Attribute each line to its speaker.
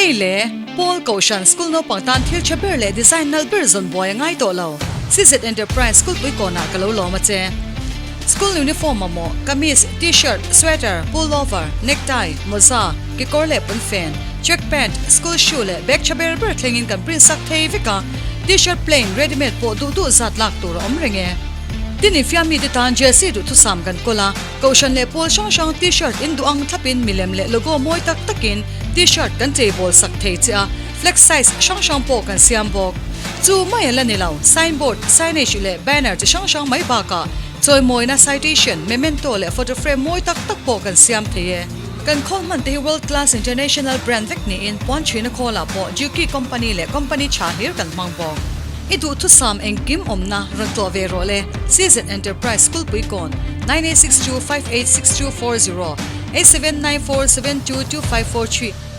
Speaker 1: Hei le, Pawl Kohhran School naupang tan thil tha ber leh design nalh ber zawn buai a ngai tawh lo. CZ Enterprise School puikawnah ka lo lawm a che. School uniform mamawh, kamis, T-shirt, sweater, pullover, necktie, mawza, kekawr leh pawnfen, track pant, school shoe leh bag tha ber ber thlengin kan print sak thei vek a, T-shirt plain, ready-made pawh duh duh zat lak tur a awm reng e. Tin infiam mite tan jersey duhthusam kan kawl a, Kohhran leh pawl hrang hrang T-shirt in duh ang thlapin milem leh logo mawi tak takin T-shirt kan cheibawl sak thei che a, flex size hrang hrang pawh kan siam bawk. Chu mai a la ni lo, signboard, signage leh banner chi hrang hrang mai bakah chawimawina citation, memento leh photo frame mawi tak tak pawh kan siam thei e. Kan khawl hman te hi world class international brand vek niin puan chhuina khawlah pawh Juki company leh company tha hlir kan hmang bawk. I duhthusam engkim awmna rawn tlawh ve rawh le, CZ Enterprise School Puikawn, 9862586240, 8794722543.